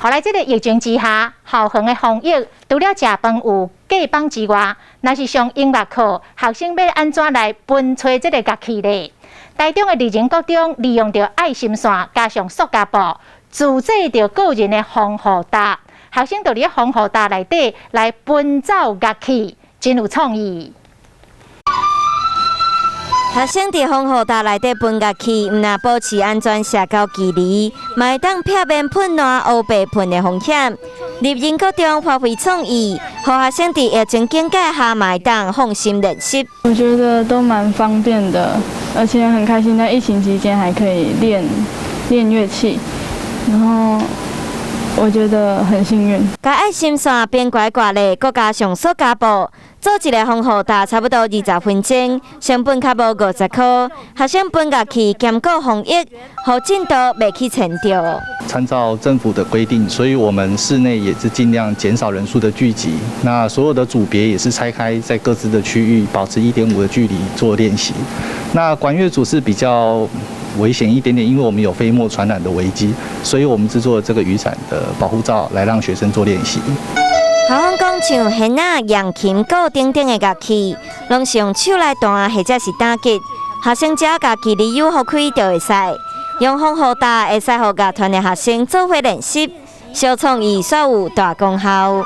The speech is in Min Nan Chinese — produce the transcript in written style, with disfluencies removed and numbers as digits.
後來這个疫情之下，校園的防疫除了食飯有隔板之外，若是上音樂課，學生欲按怎來分吹這个樂器咧？台中的立榮國中利用著愛心線，加上塑膠布，自製著個人的防護罩，學生就佇防護罩內底來分奏樂器，真有創意。學生佇防護罩內底分樂器，毋但保持安全社交距離，嘛會當避免噴爛烏白噴的風險。立榮國中發揮創意，予學生佇疫情警戒下嘛會當放心練習。我覺得都蠻方便的，而且很開心，在疫情期間還可以練練樂器，然後我覺得很幸運。共愛心線邊掛掛咧，閣加上塑膠布，做一个防護罩，差不多20分鐘，成本較無50箍。學生分樂器兼顧防疫，予進度袂去延著。參照政府的規定，所以我們室內也是盡量減少人數的聚集。那所有的組別也是拆開在各自的區域，保持1.5的距離做練習。那管樂組是比較危險一點點，因為我們有飛沫傳染的危機，所以我們製作了這個雨傘的保護罩，來讓學生做練習。校方講，像弦仔、揚琴、鼓等等的樂器，攏是用手來彈或者是打擊，學生只要共距離有予開就會使。用防護罩會使予樂團的學生做伙練習，小創意煞有大功效。